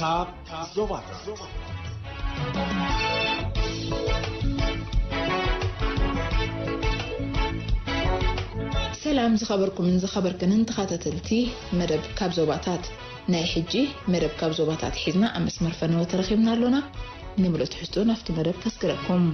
ካብ ዞባታት። ሰላም ዝኸበርኩምን ዝኸበርክንን ተኸታተልቲ መደብ ካብ ዞባታት። ናይ ሕጂ መደብ ካብ ዞባታት ሒዝና ኣብ መስመር ፈነወ ተረኺብና ኣሎና። ንምሉእ ትሕዝቶ ናብቲ መደብ ከስግረኩም።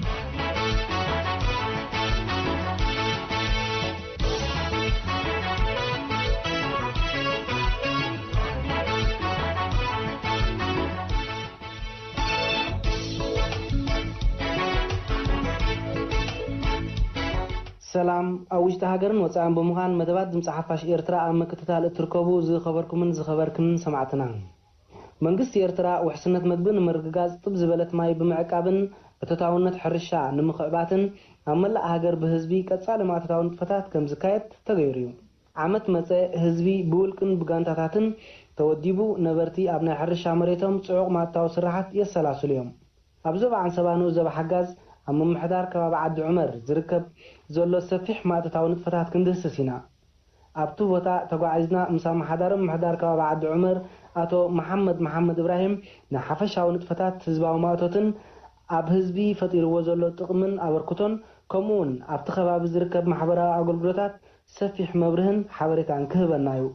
ሰላም፣ ኣብ ውሽጢ ሃገርን ወጻእን ብምዃን መደባት ድምጺ ሓፋሽ ኤርትራ ኣብ ምክትታል እትርከቡ ዝኸበርኩምን ዝኸበርክንን ሰማዕትና፣ መንግስቲ ኤርትራ ውሕስነት መግቢ ንምርግጋጽ ጥብ ዝበለት ማይ ብምዕቃብን እቶታውነት ሕርሻ ንምኽዕባትን ኣብ መላእ ሃገር ብህዝቢ ቀጻሊ ማእቶታዊ ንጥፈታት ከም ዝካየድ ተገይሩ እዩ። ዓመት መጸ ህዝቢ ብውልቅን ብጋንታታትን ተወዲቡ ነበርቲ ኣብ ናይ ሕርሻ መሬቶም ጽዑቕ ማእቶታዊ ስራሓት የሰላስሉ እዮም። ኣብ ዞባ ዓንሰባ ንኡስ ዞባ ሓጋዝ ኣብ ምምሕዳር ከባቢ ዓዲ ዑመር ዝርከብ ዘሎ ሰፊሕ ማእቶታዊ ንጥፈታት ክንድህስስ ኢና። ኣብቲ ቦታ ተጓዒዝና ምስ ኣመሓዳሪ ምምሕዳር ከባቢ ዓዲ ዑመር ኣቶ መሓመድ መሓመድ እብራሂም ንሓፈሻዊ ንጥፈታት ህዝባዊ ማእቶትን ኣብ ህዝቢ ፈጢርዎ ዘሎ ጥቕምን ኣበርክቶን ከምኡ እውን ኣብቲ ከባቢ ዝርከብ ማሕበራዊ ኣገልግሎታት ሰፊሕ መብርህን ሓበሬታን ክህበና እዩ።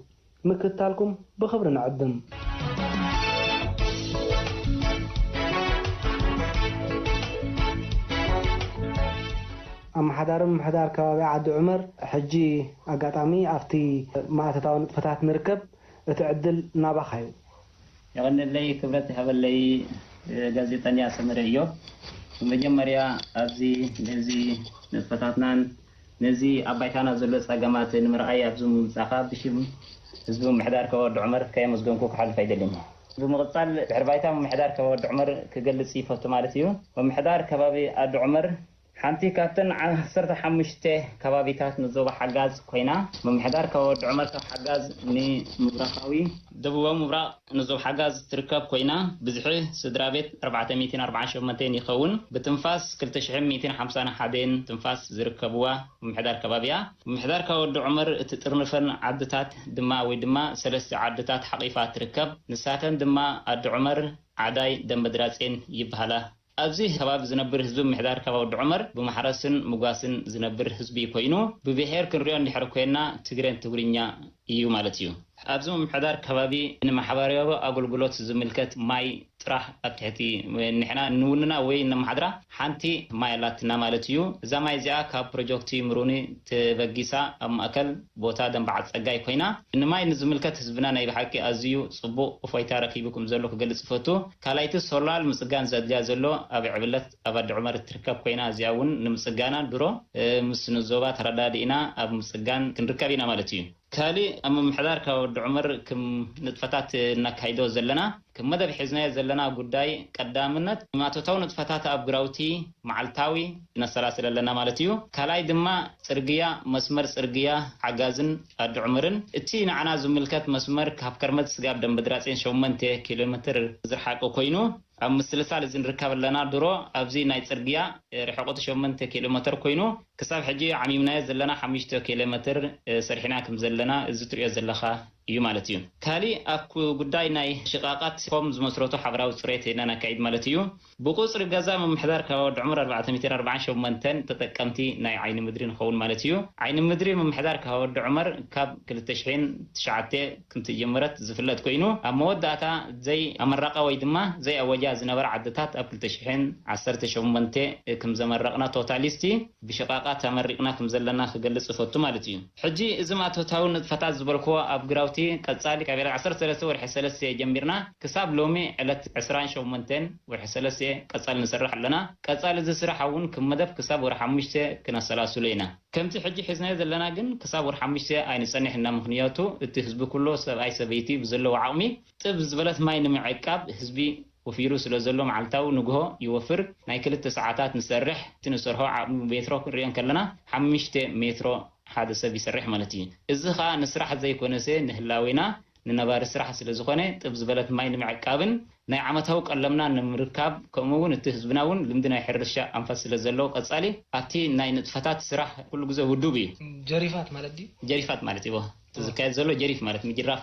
ምክትታልኩም ብኽብሪ ንዕድም። ኣመሓዳሪ ምምሕዳር ከባቢ ዓዲ ዑመር፣ ሕጂ ኣጋጣሚ ኣብቲ ማእቶታዊ ንጥፈታት ንርከብ፣ እቲ ዕድል ናባኻ እዩ። የቐንየለይ፣ ክብረት ይሃበለይ። ጋዜጠኛ ሰመረ እዮብ፣ ብመጀመርያ ኣብዚ ነዚ ንጥፈታትናን ነዚ ኣብ ባይታና ዘሎ ጸገማት ንምርኣይ ኣብዚ ምምጻኻ ብሽም ህዝቢ ምምሕዳር ከባቢ ወዲ ዑመር ከየመስገንኩ ክሓልፍ ኣይደልን። ብምቕጻል ድሕሪ ባይታ ምምሕዳር ከባቢ ወዲ ዑመር ክገልጽ ይፈቱ ማለት እዩ። ምምሕዳር ከባቢ ዓዲ ዑመር ሓንቲ ካብተን ዓሰርተ ሓሙሽተ ከባቢታት ንዞባ ሓጋዝ ኮይና፣ ምምሕዳር ከባቢ ወዲ ዑመር ካብ ሓጋዝ ንምብራኻዊ ደቡባዊ ምብራቕ ንዞባ ሓጋዝ ትርከብ ኮይና፣ ብዝሒ ስድራ ቤት ኣርባዕተ ሚእትን ኣርባዓን ሸሞንተን ይኸውን። ብትንፋስ ክልተ ሽሕን ሚእትን ሓምሳን ሓደን ትንፋስ ዝርከብዋ ምምሕዳር ከባቢ እያ። ምምሕዳር ከባቢ ወዲ ዑመር እትጥርንፈን ዓድታት ድማ ወይ ድማ ሰለስተ ዓድታት ሓቒፋ ትርከብ። ንሳተን ድማ ዓዲ ዑመር፣ ዓዳይ፣ ደንበድራጼን ይበሃላ። ኣብዚ ከባቢ ዝነብር ህዝቢ ምምሕዳር ከባቢ ወዲ ዑመር ብማሕረስን ምጓስን ዝነብር ህዝቢ ኮይኑ፣ ብብሄር ክንሪኦ እንድሕር ኮይና ትግሬን ትግርኛ እዩ ማለት እዩ። ኣብዚ ምምሕዳር ከባቢ ንማሕበራዊ ኣገልግሎት ዝምልከት ማይ ጥራሕ ኣብ ትሕቲ ንሕና ንውንና ወይ ነመሓድራ ሓንቲ ማይ ኣላትና ማለት እዩ። እዛ ማይ እዚኣ ካብ ፕሮጀክት ምሩኒ ተበጊሳ ኣብ ማእከል ቦታ ደንበዓል ጸጋይ ኮይና፣ ንማይ ንዝምልከት ህዝብና ናይ ብሓቂ ኣዝዩ ጽቡቕ እፎይታ ረኺቡ ከም ዘሎ ክገልጽ እፈቱ። ካልኣይቲ ሶላር ምጽጋን ዘድልያ ዘሎ ኣብ ዕብለት ኣብ ኣዲ ዑመር እትርከብ ኮይና፣ እዚኣ እውን ንምጽጋና ድሮ፣ እ፣ ምስ ንዞባ ተረዳዲእና ኣብ ምጽጋን ክንርከብ ኢና ማለት እዩ። ካልእ ኣብ ምምሕዳር ካብ ወዲ ዑመር ክም ንጥፈታት እናካይዶ ዘለና፣ ክም መደብ ሒዝናዮ ዘለና ጉዳይ ቀዳምነት ማእቶታዊ ንጥፈታት ኣብ ግራውቲ መዓልታዊ ነሰላስል ኣለና ማለት እዩ። ካልኣይ ድማ ጽርግያ፣ መስመር ጽርግያ ሓጋዝን ኣዲ ዑመርን፣ እቲ ንዓና ዝምልከት መስመር ካብ ከርመት ስጋብ ደንበድራጼን ሸሞንተ ኪሎ ሜትር ዝርሓቀ ኮይኑ፣ ኣብ ምስልሳል እዚ ንርከብ ኣለና። ድሮ ኣብዚ ናይ ጽርግያ፣ እ፣ ርሕቀቱ ሸሞንተ ኪሎ ሜትር ኮይኑ፣ ክሳብ ሕጂ ዓሚምናዮ ዘለና ሓሙሽተ ኪሎ ሜትር፣ እ፣ ሰርሒና ከም ዘለና እዚ ትሪኦ ዘለኻ እዩ ማለት እዩ። ካልእ ኣብ ኩ-፣ ጉዳይ ናይ ሽቓቓት ኮም ዝመስረቱ ሓበራዊ ጽሬት ኢና ነካይድ ማለት እዩ። ብቁጽሪ ገዛ ምምሕዳር ከባቢ ወዲ ዑመር ኣርባዕተ ሚእትን ኣርባዓን ሸሞንተን ተጠቀምቲ ናይ ዓይኒ ምድሪ ንኸውን ማለት እዩ። ዓይኒ ምድሪ ምምሕዳር ከባቢ ወዲ ዑመር ካብ ክልተ ሽሕን ትሽዓተ ክንትጀመረት ዝፍለጥ ኮይኑ፣ ኣብ መወዳእታ ዘይ ኣመረቐ ወይ ድማ ዘይ ኣወጃ ዝነበረ ዓድታት ኣብ ክልተ ሽሕን ዓሰርተ ሸሞንተ ከም ዘመረቕና ቶታሊስቲ ብሽቓቓ ተመሪቕና ከም ዘለና ክገልጽ እፈቱ ማለት እዩ። ሕጂ እዚ ማእቶታዊ ንጥፈታት ዝበልክዎ ኣብ ግራውቲ ቀጻሊ ካብ ዕለት ዓሰርተ ሰለስተ ወርሒ ሰለስተ ጀሚርና ክሳብ ሎሚ ዕለት ዕስራን ሸሞንተን ወርሒ ሰለስተ ቀጻሊ ንሰርሕ ኣለና። ቀጻሊ እዚ ስራሕ እውን ክም መደብ ክሳብ ወርሒ ሓሙሽተ ክነሰላስሎ ኢና። ከምቲ ሕጂ ሒዝናዮ ዘለና ግን ክሳብ ወርሒ ሓሙሽተ ኣይንጸንሕ እና፣ ምኽንያቱ እቲ ህዝቢ ኩሎ ሰብኣይ ሰበይቲ ብዘለዎ ዓቕሚ ጥብ ዝበለት ማይ ንምዕቃብ ህዝቢ ወፊሩ ስለ ዘሎ መዓልታዊ ንግሆ ይወፍር። ናይ ክልተ ሰዓታት ንሰርሕ። እቲ ንሰርሖ ዓቕሚ ሜትሮ ክንሪኦ እንከለና ሓሙሽተ ሜትሮ ሓደ ሰብ ይሰርሕ ማለት እዩ። እዚ ኸኣ ንስራሕ ዘይኮነሰ ንህላዌና ንነባሪ ስራሕ ስለ ዝኾነ ጥብ ዝበለት ማይ ንምዕቃብን ናይ ዓመታዊ ቀለምና ንምርካብ፣ ከምኡ እውን እቲ ህዝብና እውን ልምዲ ናይ ሕርሻ ኣንፈት ስለ ዘለዎ ቀጻሊ ኣብቲ ናይ ንጥፈታት ስራሕ ኩሉ ግዜ ውዱብ እዩ። ጀሪፋት ማለት ድዩ? ጀሪፋት ማለት እዩ። ዝካየድ ዘሎ ጀሪፍ ማለት ምጅራፍ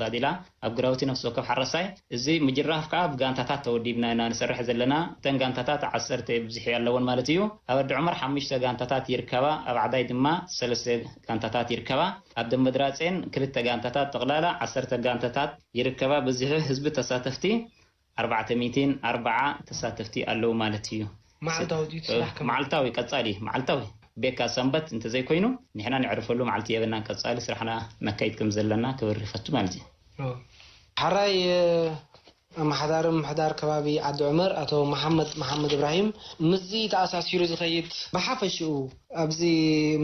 ባዴላ ኣብ ግራውቲ ነፍሲ ወከፍ ሓረሳይ። እዚ ምጅራፍ ከዓ ብጋንታታት ተወዲብና ኢና ንሰርሕ ዘለና። እተን ጋንታታት ዓሰርተ ብዝሒ ኣለወን ማለት እዩ። ኣብ ኣዲ ዑመር ሓሙሽተ ጋንታታት ይርከባ፣ ኣብ ዓዳይ ድማ ሰለስተ ጋንታታት ይርከባ። ኣብ ደንበድራጼን ክልተ ጋንታታት፣ ጠቕላላ ዓሰርተ ጋንታታት ይርከባ። ብዝሒ ህዝቢ ተሳተፍቲ ኣርባዕተ ሚእትን ኣርባዓ ተሳተፍቲ ኣለዉ ማለት እዩ። መዓልታዊ ድዩ እቲ ስራሕ ከማን? መዓልታዊ፣ ቀጻሊ፣ መዓልታዊ። ቤካ ሰንበት እንተዘይኮይኑ ንሕና ንዕርፈሉ መዓልቲ የብልናን። ቀጻሊ ስራሕና ነካይድ ከም ዘለና ክብር ይፈቱ ማለት እዩ። ኦ። ሓራይ፣ እ፣ ኣመሓዳሪ ምምሕዳር ከባቢ ዓዲ ዑመር ኣቶ መሓመድ መሓመድ እብራሂም፣ ምስዚ ተኣሳሲሩ ዝኸይድ ብሓፈሽኡ ኣብዚ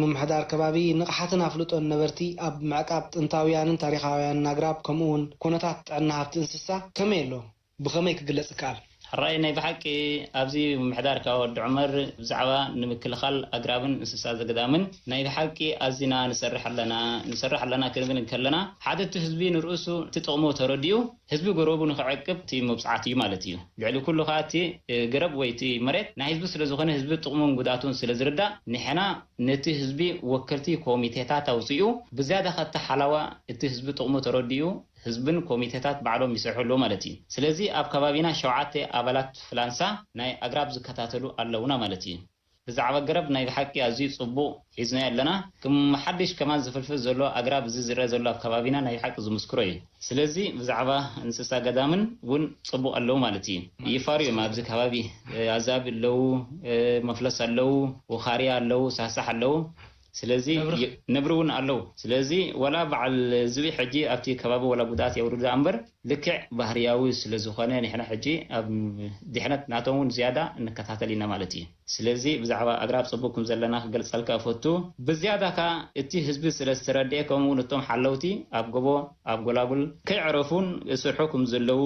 ምምሕዳር ከባቢ ንቕሓትን ኣፍልጦን ነበርቲ ኣብ ምዕቃብ ጥንታውያንን ታሪኻውያንን ኣግራብ ከምኡ እውን ኩነታት ጥዕና ሃብቲ እንስሳ ከመይ ኣሎ? ብኸመይ ክግለጽ ይከኣል? ሕራይ ናይ ብሓቂ ኣብዚ ምምሕዳር ካብ ወዲ ዑመር ብዛዕባ ንምክልኻል ኣግራብን እንስሳ ዘገዳምን ናይ ብሓቂ ኣዚና ንሰርሕ ኣለና። ንሰርሕ ኣለና ክንብል እንከለና ሓደ እቲ ህዝቢ ንርእሱ እቲ ጥቕሙ ተረዲኡ ህዝቢ ጎረቡ ንክዕቅብ እቲ መብጽዓት እዩ ማለት እዩ። ልዕሊ ኩሉ ከዓ እቲ እ፣ ገረብ ወይ እቲ መሬት ናይ ህዝቢ ስለ ዝኾነ ህዝቢ ጥቕሙን ጉድኣቱን ስለ ዝርዳእ ንሕና ነቲ ህዝቢ ወከልቲ ኮሚቴታት ኣውፂኡ ብዝያዳ ካብቲ ሓላዋ እቲ ህዝቢ ጥቕሙ ተረዲኡ ህዝብን ኮሚቴታት ባዕሎም ይሰርሑ ኣለዉ ማለት እዩ። ስለዚ ኣብ ከባቢና ሸውዓተ ኣባላት ፍላንሳ ናይ ኣግራብ ዝከታተሉ ኣለዉና ማለት እዩ። ብዛዕባ ገረብ ናይ ብሓቂ ኣዝዩ ጽቡቕ ሒዝናዮ ኣለና። ከም ሓድሽ ከማን ዝፍልፍል ዘሎ ኣግራብ እዚ ዝረአ ዘሎ ኣብ ከባቢና ናይ ብሓቂ ዝምስክሮ እዩ። ስለዚ ብዛዕባ እንስሳ ገዳምን እውን ጽቡቕ ኣለዉ ማለት እዩ። ይፋሩ እዮም ኣብዚ ከባቢ። እ፣ ኣዛቢ ኣለዉ፣ እ፣ መፍለስ ኣለዉ፣ ውኻርያ ኣለዉ፣ ሳሳሕ ኣለዉ። ስለዚ ነብሪ ይ-፣ ነብሪ እውን ኣለዉ። ስለዚ ወላ በዓል ዝብኢ ሕጂ ኣብቲ ከባቢ ወላ ጉድኣት የውርድ ደኣ እምበር ልክዕ ባህርያዊ ስለ ዝኾነ ንሕና ሕጂ ኣብ ድሕነት ናቶም እውን ዝያዳ እንከታተል ኢና ማለት እዩ። ስለዚ ብዛዕባ ኣግራብ ጽቡቅ ከም ዘለና ክገልጸልካ እፈቱ። ብዝያዳ ከኣ እቲ ህዝቢ ስለ ዝተረድኤ ከምኡ እውን እቶም ሓለውቲ ኣብ ጎቦ ኣብ ጎላጉል ከይዕረፉን ይሰርሑ ከም ዘለዉ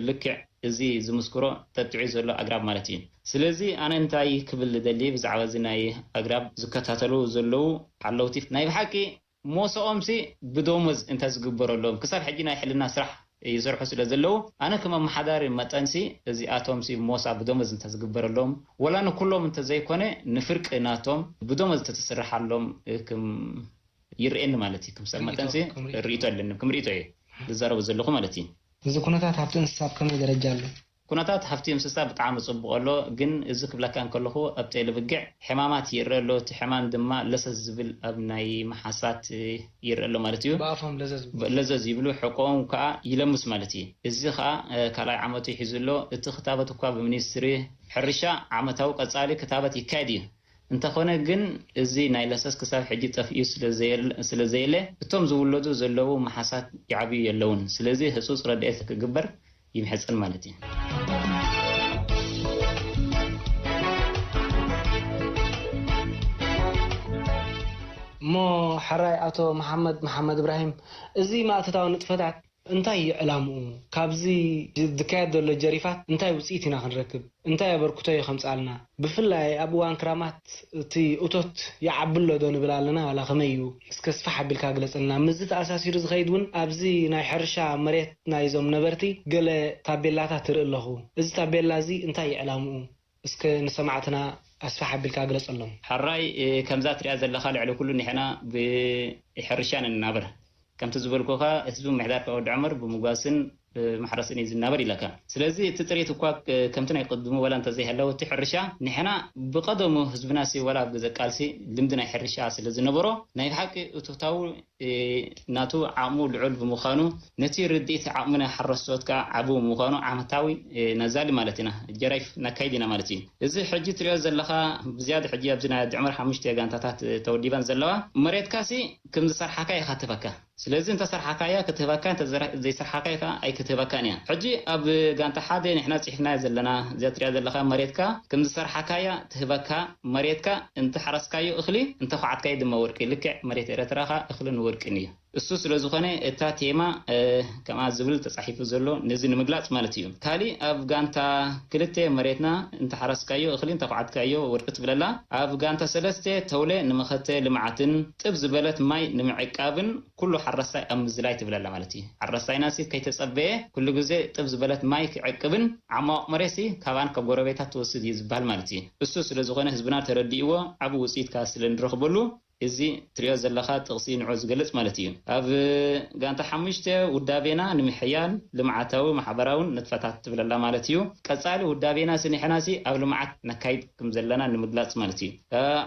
ልክዕ እዚ ዝምስክሮ ተጥዒ ዘሎ ኣግራብ ማለት እዩ። ስለዚ ኣነ እንታይ ክብል ደሊ ብዛዕባ እዚ ናይ ኣግራብ ዝከታተሉ ዘለዉ ሓለውቲ ናይ ብሓቂ ሞስኦምሲ ብደሞዝ እንተ ዝግበረሎም ክሳብ ሕጂ ናይ ሕልና ስራሕ ይሰርሑ ስለ ዘለዉ ኣነ ከም ኣመሓዳሪ መጠንሲ እዚኣቶምሲ ሞሳ ብደሞዝ እንተ ዝግበረሎም ወላ ንኩሎም እንተ ዘይኮነ ንፍርቂ ናቶም ብደሞዝ እንተ ትስርሓሎም ክም ይርእየኒ ማለት እዩ። ክም ሰብ መጠንሲ ርእይቶ ኣለኒ ክም ርእይቶ እየ ዝዛረቡ ዘለኹ ማለት እዩ። እዚ ኩነታት ሃብቲ እንስሳ ኣብ ከመይ ደረጃ ኣሎ? ኩነታት ሃፍቲ እንስሳ ብጣዕሚ ጽቡቕ ኣሎ፣ ግን እዚ ክብለካ እንከለኹ ኣብ ጤል ብግዕ ሕማማት ይረአ ኣሎ። እቲ ሕማም ድማ ለሰስ ዝብል ኣብ ናይ መሓሳት ይረአ ኣሎ ማለት እዩ። ብኣፎም ለዘዝ ይብሉ። ለዘዝ ይብሉ፣ ሕቆኦም ከኣ ይለምስ ማለት እዩ። እዚ ከኣ እ፣ ካልኣይ ዓመቱ ሒዙ ኣሎ። እቲ ክታበት እኳ ብሚኒስትሪ ሕርሻ ዓመታዊ ቀጻሊ ክታበት ይካየድ እዩ። እንተኾነ ግን እዚ ናይ ለሰስ ክሳብ ሕጂ ጠፊኡ ስለ ዘየለ- ስለ ዘየለ እቶም ዝውለዱ ዘለዉ መሓሳት ይዓብዩ የለውን። ስለዚ ህጹጽ ረድኤት ክግበር ይምሕጸን ማለት እዩ። እሞ ሕራይ ኣቶ መሓመድ መሓመድ እብራሂም፣ እዚ ማእቶታዊ ንጥፈታት እንታይ እዩ ዕላምኡ? ካብዚ ዝካየድ ዘሎ ጀሪፋት እንታይ ውጽኢት ኢና ክንረክብ? እንታይ ኣበርክቶ እዩ ከምጽኣልና? ብፍላይ ኣብ እዋን ክራማት እቲ እቶት ይዓቢ ኣሎ ዶ ንብል ኣለና ዋላ ከመይ እዩ? እስከ ስፋሕ ኣቢልካ ግለጸልና። ምስዚ ተኣሳሲሩ ዝኸይድ እውን ኣብዚ ናይ ሕርሻ መሬት ናይዞም ነበርቲ ገለ ታቤላታት እርኢ ኣለኹ። እዚ ታቤላ እዚ እንታይ እዩ ዕላምኡ? እስከ ንሰማዕትና ኣስፋሕ ኣቢልካ ግለጸሎም። ሕራይ እ፣ ከምዛ ትሪኣ ዘለኻ ልዕሊ ኩሉ ንሕና ብሕርሻ ንናበር። ከምቲ ዝበልኩኻ ህዝቢ ምሕዳር ከወዲ ዕመር ብምጓስን ብማሕረስን እዩ ዝናበር ኢለካ። ስለዚ እቲ ጥሪት እኳ እ፣ ከምቲ ናይ ቅድሙ ወላ እንተዘይሃለወ እቲ ሕርሻ ንሕና ብቐደሙ ህዝብና ሲ ወላ ኣብ ግዘ ቃልሲ ልምዲ ናይ ሕርሻ ስለ ዝነበሮ ናይ ብሓቂ እቶታዊ እ፣ ናቱ ዓቕሙ ልዑል ብምዃኑ ነቲ ርድኢት ዓቕሚ ናይ ሓረስቶት ከዓ ዓቢ ብምዃኑ ዓመታዊ እ፣ ነዛሊ ማለት ኢና ጀራይፍ ነካይድ ኢና ማለት እዩ። እዚ ሕጂ ትሪኦ ዘለኻ ብዝያዳ ሕጂ ኣብዚ ናይ ኣዲ ዕመር ሓሙሽተ ጋንታታት እ፣ ተወዲበን ዘለዋ መሬትካ ሲ ከም ዝሰርሓካ ኢኻ ትህበካ። ስለዚ እንተሰርሓካያ ክትህበካ እንተ ዘረ- ዘይሰርሓካያ ከዓ ኣይክትህበካን እያ። ሕጂ ኣብ ጋንታ ሓደ ንሕና ፅሒፍናዮ ዘለና እዚኣ ትሪኣ ዘለኻ መሬትካ ከም ዝሰርሓካያ ትህበካ። መሬትካ እንተ ሓረስካዮ እኽሊ እንተ ኳዓትካዮ ድማ ወርቂ። ልክዕ መሬት ኤረትራኻ እኽልን ወርቅን እዩ። እሱ ስለ ዝኾነ እታ ቴማ እ፣ ከምኣ ዝብል ተጻሒፉ ዘሎ ነዚ ንምግላጽ ማለት እዩ። ካሊእ ኣብ ጋንታ ክልተ መሬትና እንተ ሓረስካዮ እኽሊ እንተ ኳዓትካዮ ወርቂ ትብለላ። ኣብ ጋንታ ሰለስተ ተውለ ንመኸተ ልምዓትን ጥብ ዝበለት ማይ ንምዕቃብን ኩሉ ሓረስታይ ኣብ ምዝላይ ትብለላ ማለት እዩ። ሓረስታይና ሲ ከይተጸበየ ኩሉ ግዜ ጥብ ዝበለት ማይ ክዕቅብን ዓማቕ መሬት ሲ ካባን ካብ ጎረቤታት ትወስድ እዩ ዝበሃል ማለት እዩ። እሱ ስለ ዝኾነ ህዝብና ተረዲእዎ ዓቢ ውጽኢት ከኣ ስለ ንረኽበሉ እዚ ትሪኦ ዘለኻ ጥቕሲ ንዑ ዝገልጽ ማለት እዩ። ኣብ ጋንታ ሓሙሽተ ውዳቤና ንምሕያል ልምዓታዊ ማሕበራውን ንጥፈታት ትብለላ ማለት እዩ። ቀጻሊ ውዳቤና ስኒሕናሲ ኣብ ልምዓት ነካይድ ከም ዘለና ንምግላጽ ማለት እዩ።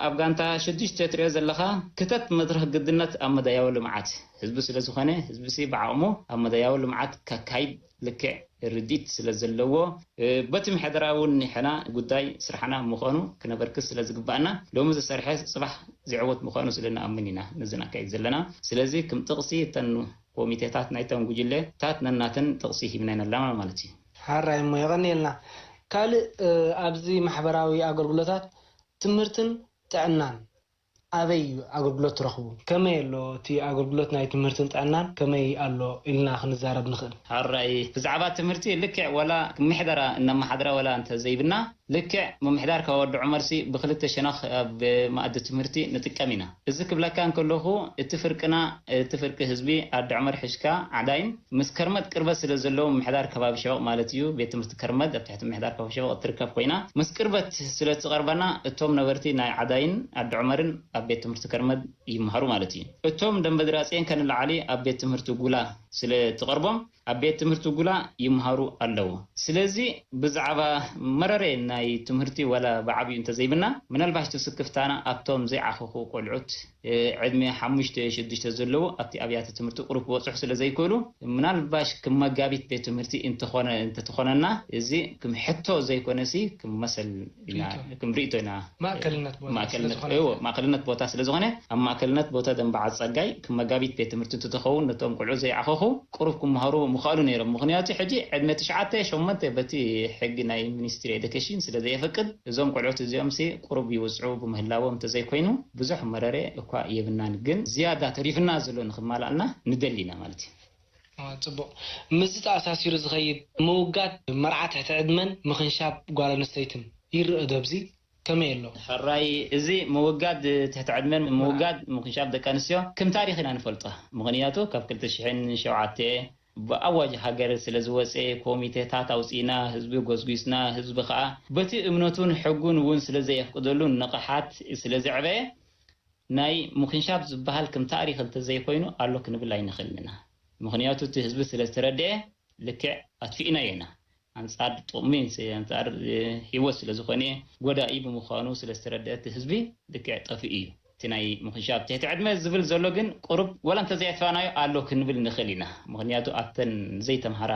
ኣብ ጋንታ ሽዱሽተ ትሪኦ ዘለኻ ክተት መድረኽ ግድነት ኣብ መዳያዊ ልምዓት ህዝቢ ስለ ዝኾነ ህዝቢሲ ብዓቕሙ ኣብ መዳያዊ ልምዓት ከካይድ ልክዕ ርዲት ስለ ዘለዎ በቲ ምሕደራ እውን ንሕና ጉዳይ ስራሕና ምዃኑ ክነበርክስ ስለ ዝግባኣና ሎሚ ዝሰርሐ ፅባሕ ዝዕወት ምዃኑ ስለ ንኣምን ኢና ነዚ ነካይድ ዘለና። ስለዚ ክም ጥቕሲ እተን ኮሚቴታት ናይተን ጉጅለታት ነናተን ጥቕሲ ሂብና ኢና ኣለና ማለት እዩ። ሓራይ እሞ የቐንየልና። ካልእ ኣብዚ ማሕበራዊ ኣገልግሎታት ትምህርትን ጥዕናን ኣበይ እዩ ኣገልግሎት ትረኽቡ? ከመይ ኣሎ እቲ ኣገልግሎት ናይ ትምህርትን ጥዕናን ከመይ ኣሎ ኢልና ክንዛረብ ንኽእል። ሓራይ ብዛዕባ ትምህርቲ ልክዕ ወላ ምሕደራ እነመሓድራ ወላ እንተዘይብና ልክዕ ምምሕዳር ካብ ወዲ ዑመርሲ ብክልተ ሸነኽ ኣብ መኣዲ ትምህርቲ ንጥቀም ኢና። እዚ ክብለካ እንከለኹ እቲ ፍርቅና እቲ ፍርቂ ህዝቢ ኣዲ ዑመር ሕሽካ ዓዳይን ምስ ከርመድ ቅርበት ስለ ዘለዎ ምምሕዳር ከባቢ ሸበቕ ማለት እዩ። ቤት ትምህርቲ ከርመድ ኣብ ትሕቲ ምምሕዳር ከባቢ ሸበቕ እትርከብ ኮይና ምስ ቅርበት ስለ እትቐርበና እቶም ነበርቲ ናይ ዓዳይን ኣዲ ዑመርን ኣብ ቤት ትምህርቲ ከርመድ ይምሃሩ ማለት እዩ። እቶም ደንበ ድራጼን ከንላዓሊ ኣብ ቤት ትምህርቲ ጉላ ስለ እትቐርቦም ኣብ ቤት ትምህርቲ ጉላ ይምሃሩ ኣለዉ። ስለዚ ብዛዕባ መረረ ናይ ትምህርቲ ወላ ብዓብዩ እንተዘይብና ምናልባሽ ትስክፍታና ኣብቶም ዘይዓኸኹ ቆልዑት ዕድመ ሓሙሽተ ሽዱሽተ ዘለዉ ኣብቲ ኣብያተ ትምህርቲ ቁሩብ ክበፅሑ ስለ ዘይክእሉ ምናልባሽ ክም መጋቢት ቤት ትምህርቲ እንተኾነ እንተተኾነና እዚ ክም ሕቶ ዘይኮነሲ ክም መሰል ኢና ክም ርእቶ ኢና ማእከልነት ቦታ ማእከልነት እዎ ማእከልነት ቦታ ስለ ዝኾነ ኣብ ማእከልነት ቦታ ደንበዓ ጸጋይ ክም መጋቢት ቤት ትምህርቲ እንተተኸውን ነቶም ቆልዑ ዘይዓኸኹ ቁሩብ ክመሃሩ ምኽኣሉ ነይሮም። ምኽንያቱ ሕጂ ዕድመ ትሽዓተ ሸሞንተ በቲ ሕጊ ናይ ሚኒስትሪ ኤዱኬሽን ስለ ዘየፈቅድ እዞም ቆልዑት እዚኦም ሲ ቁሩብ ይውፅዑ ብምህላዎም እንተዘይኮይኑ ብዙሕ መረረ እኳ የብናን። ግን ዝያዳ ተሪፍና ዘሎ ንኽማላእልና ንደሊ ኢና ማለት እዩ። ጽቡቕ። ምስዚ ተኣሳሲሩ ዝኸይድ ምውጋድ መርዓ ትሕቲ ዕድመን ምኽንሻብ ጓል ኣንስተይትን ይርእ ዶ ኣብዚ? ከመይ ኣሎ? ሕራይ እዚ ምውጋድ ትሕቲ ዕድመን ምውጋድ ምኽንሻብ ደቂ ኣንስትዮ ከም ታሪኽ ኢና ንፈልጦ። ምኽንያቱ ካብ ክልተ ሽሕን ሸውዓተ ብኣዋጅ ሃገር ስለ ዝወፀ ኮሚቴታት ኣውፂእና ህዝቢ ጎዝጒስና ህዝቢ ከዓ በቲ እምነቱን ሕጉን እውን ስለ ዘየፍቅደሉ ንቕሓት ስለ ዘዕበየ ናይ ምኽንሻብ ዝበሃል ከም ታሪኽ እንተዘይኮይኑ ኣሎ ክንብል ኣይንኽእልን ኢና። ምኽንያቱ እቲ ህዝቢ ስለ ዝተረድኤ ልክዕ ኣጥፊእናዮ ኢና። ኣንጻር ጥቕሚ ኣንጻር ህይወት ስለ ዝኾነ ጎዳኢ ብምዃኑ ስለ ዝተረድአ እቲ ህዝቢ ልክዕ ጠፊኡ እዩ። እቲ ናይ ምኽንሻብ ትሕቲ ዕድመ ዝብል ዘሎ ግን ቁሩብ ወላ እንተዘየጥፋእናዮ ኣሎ ክንብል ንኽእል ኢና። ምኽንያቱ ኣብተን ዘይተምሃራ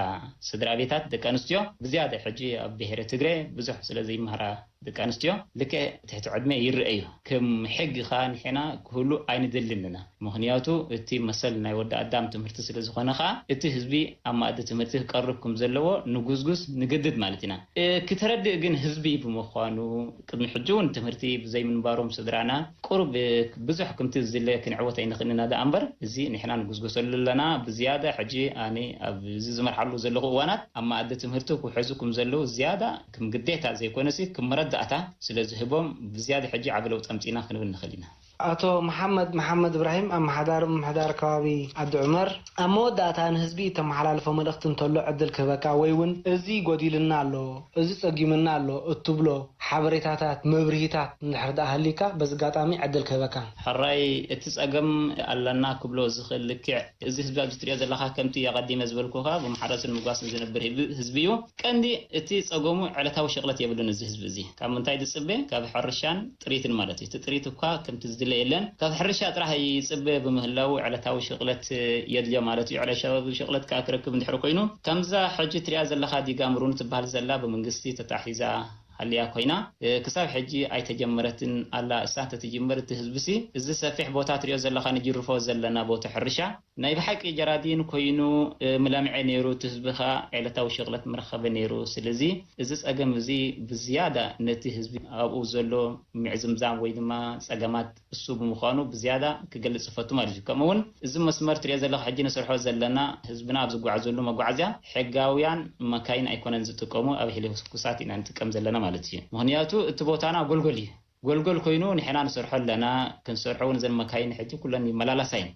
ስድራ ቤታት ደቂ ኣንስትዮ ብዝያዳ ሕጂ ኣብ ብሄረ ትግረ ብዙሕ ስለ ዘይመሃራ ደቂ ኣንስትዮ ልክዕ ትሕቲ ዕድመ ይረአ እዩ። ከም ሕጊ ኸኣ ንሕና ክህሉ ኣይንደልን ኢና። ምኽንያቱ እቲ መሰል ናይ ወዲ ኣዳም ትምህርቲ ስለ ዝኾነ ኸኣ እቲ ህዝቢ ኣብ መኣዲ ትምህርቲ ክቀርብ ከም ዘለዎ ንጉዝጉዝ ንግድድ ማለት ኢና። እ፣ ክተረድእ ግን ህዝቢ ብምዃኑ ቅድሚ ሕጂ እውን ትምህርቲ ብዘይምንባሮም ስድራና ቁሩብ ብዙሕ ከምቲ ዝድለ ክንዕወት ኣይንኽእልን ኢና ደኣ እምበር እዚ ንሕና ንጉዝጉዘሉ ኣለና። ብዝያዳ ሕጂ ኣነ ኣብዚ ዝመርሓሉ ዘለኹ እዋናት ኣብ መኣዲ ትምህርቲ ክውሕዙ ከም ዘለዉ ዝያዳ ከም ግዴታ ዘይኮነሲ ከም መረዳእታ ስለ ዝህቦም ብዝያዳ ሕጂ ዓቢ ለውጢ ኣምጺእና ክንብል ንኽእል ኢና። ኣቶ መሓመድ መሓመድ እብራሂም ኣመሓዳሪ ምምሕዳር ከባቢ ዓዲ ዑመር ኣብ መወዳእታ ንህዝቢ እተመሓላልፎ መልእኽቲ እንተሎ ዕድል ክህበካ ወይ እውን እዚ ጎዲሉና ኣሎ፣ እዚ ጸጊሙና ኣሎ እትብሎ ሓበሬታታት፣ መብርሂታት እንድሕር ደኣ ሃልዩካ በዚ ኣጋጣሚ ዕድል ክህበካ። ሕራይ እቲ ጸገም ኣለና ክብሎ ዝኽእል ልክዕ እዚ ህዝቢ ኣብዚ ትሪኦ ዘለኻ ከምቲ ኣቐዲመ ዝበልኩኻ ብምሓረስን ምጓስን ዝነብር ህዝቢ እዩ። ቀንዲ እቲ ጸገሙ ዕለታዊ ሽቕለት የብሉን እዚ ህዝቢ እዚ። ካብ ምንታይ ዝጽበ? ካብ ሕርሻን ጥሪትን ማለት እዩ። እቲ ጥሪት እኳ ከምቲ ዝድለ የለን። ካብ ሕርሻ ጥራሕ ይጽበ ብምህላዉ ዕለታዊ ሽቕለት የድልዮ ማለት እዩ። ዕለታዊ ሽቕለት ከኣ ክረክብ እንድሕር ኮይኑ ከምዛ ሕጂ ትሪኣ ዘለኻ ዲጋ ምሩን ትበሃል ዘላ ብመንግስቲ ተታሒዛ ሃልያ ኮይና ክሳብ ሕጂ ኣይተጀመረትን ኣላ። እሳ እንተትጅመር እቲ ህዝብሲ እዚ ሰፊሕ ቦታ ትሪኦ ዘለኻ ንጅርፎ ዘለና ቦታ ሕርሻ ናይ ብሓቂ ጀራዲን ኮይኑ ምለምዐ ነይሩ፣ እቲ ህዝቢ ኸኣ ዕለታዊ ሽቕለት ምረኸበ ነይሩ። ስለዚ እዚ ጸገም እዚ ብዝያዳ ነቲ ህዝቢ ኣብኡ ዘሎ ምዕዝምዛም ወይ ድማ ጸገማት እሱ ብምዃኑ ብዝያዳ ክገልጽ እፈቱ ማለት እዩ። ከምኡ እውን እዚ መስመር ትሪኦ ዘለኻ ሕጂ ንሰርሖ ዘለና ህዝብና ኣብ ዝጓዓዘሉ መጓዓዝያ ሕጋውያን መካይን ኣይኮነን ዝጥቀሙ፣ ኣብ ሄሊኮፕተራት ኢና ንጥቀም ዘለና ማለት እዩ። ምኽንያቱ እቲ ቦታና ጎልጎል እዩ። ጎልጎል ኮይኑ ንሕና ንሰርሖ ኣለና፣ ክንሰርሖ እውን እዘን መካይን ሕጂ ኩለን ይመላለሳ እየን።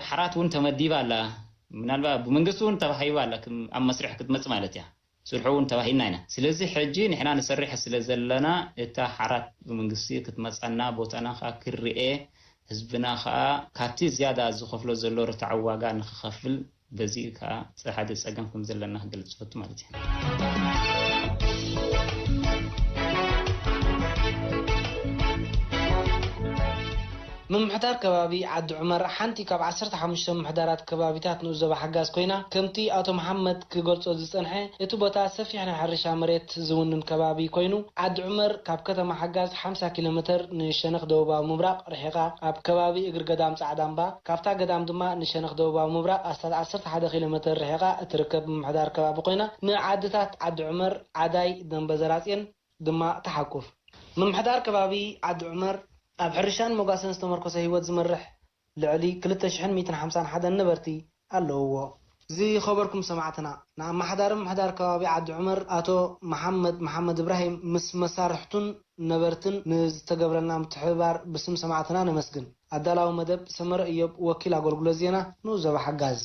ሓራት እውን ተመዲባ ኣላ። ምናልባት ብመንግስቲ እውን ተባሂባ ኣላ ኣብ መስርሕ ክትመፅ ማለት እያ። ስርሑ እውን ተባሂልና ኢና። ስለዚ ሕጂ ንሕና ንሰርሕ ስለ ዘለና እታ ሓራት ብመንግስቲ ክትመፀና ቦታና ከዓ ክርኤ ህዝብና ከዓ ካብቲ ዝያዳ ዝኸፍሎ ዘሎ ርትዓዊ ዋጋ ንክኸፍል፣ በዚ ከዓ ሓደ ፀገም ከም ዘለና ክገልፅ ፈቱ ማለት እዩ። ምምሕዳር ከባቢ ዓዲ ዑመር ሓንቲ ካብ ዓሰርተ ሓሙሽተ ምምሕዳራት ከባቢታት ንኡስ ዞባ ሓጋዝ ኮይና፣ ከምቲ ኣቶ መሓመድ ክገልጾ ዝጸንሐ፣ እቲ ቦታ ሰፊሕ ናይ ሕርሻ መሬት ዝውንን ከባቢ ኮይኑ፣ ዓዲ ዑመር ካብ ከተማ ሓጋዝ ሓምሳ ኪሎ ሜተር ንሸነኽ ደቡባዊ ምብራቕ ርሒቓ፣ ኣብ ከባቢ እግሪ ገዳም ጻዕዳ እምባ፣ ካብታ ገዳም ድማ ንሸነኽ ደቡባዊ ምብራቕ ኣስታት ዓሰርተ ሓደ ኪሎ ሜተር ርሒቓ እትርከብ ምምሕዳር ከባቢ ኮይና፣ ንዓድታት ዓዲ ዑመር፣ ዓዳይ፣ ደንበ ዘራጽዮን ድማ ትሓቁፍ። ምምሕዳር ከባቢ ዓዲ ዑመር ኣብ ሕርሻን ሞጋሰን ዝተመርኮሰ ህይወት ዝመርሕ ልዕሊ ክልተ ሽሕን ሚእትን ሓምሳን ሓደን ነበርቲ ኣለውዎ። ዝኸበርኩም ሰማዕትና፣ ንኣመሓዳሪ ምምሕዳር ከባቢ ዓዲ ዑመር ኣቶ መሓመድ መሓመድ እብራሂም ምስ መሳርሕቱን ነበርትን ንዝተገብረልና ምትሕብባር ብስም ሰማዕትና ነመስግን። ኣዳላዊ መደብ ሰመረ እዮብ፣ ወኪል ኣገልግሎት ዜና ንኡስ ዞባ ሓጋዝ።